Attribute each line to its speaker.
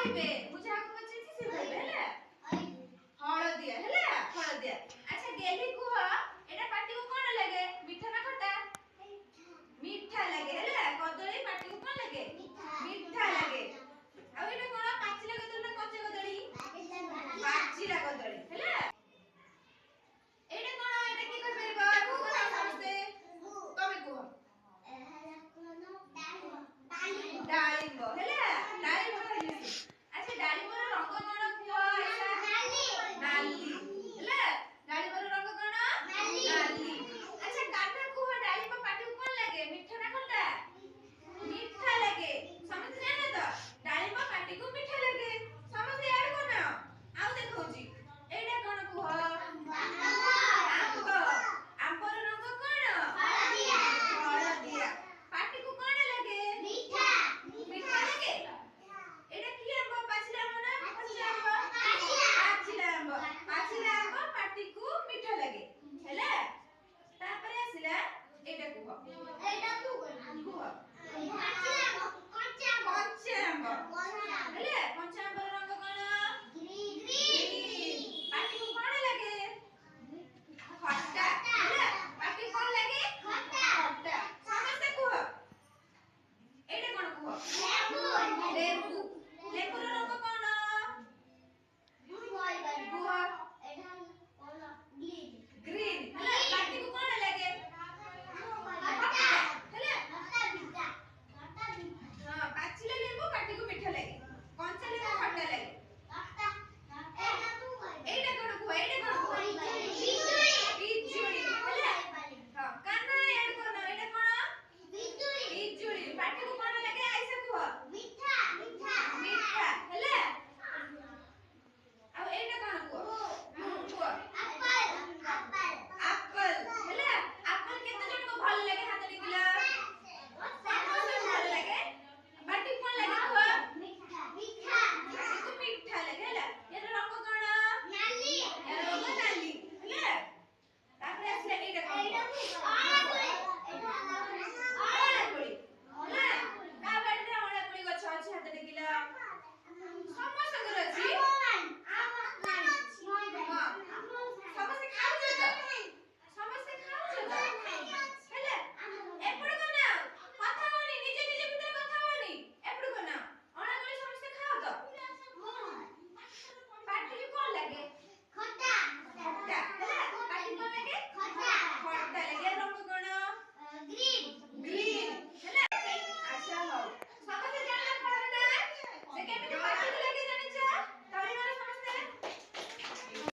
Speaker 1: କହିବେ, ମୁଁ ଯାହାକୁ ପଚାରିଛି ସେ କହିବେ। ହେଲା, ହଳଦିଆ ହେଲା, ହଳଦିଆ। ଆଚ୍ଛା ଗେଲି, କୁହ, ଏଇଟା ପାଟିକୁ କଣ ଲାଗେ, ମିଠା ନା ଖଟା? ମିଠା ଲାଗେ। ହେଲା, କଦଳୀ ପାଟିକୁ କଣ ଲାଗେ? ମିଠା ଲାଗେ। ଆଉ ଏଇଟା କଣ, ପାଚିଲା କଦଳୀ ନା କଞ୍ଚା କଦଳୀ? ପାଚିଲା କଦଳୀ।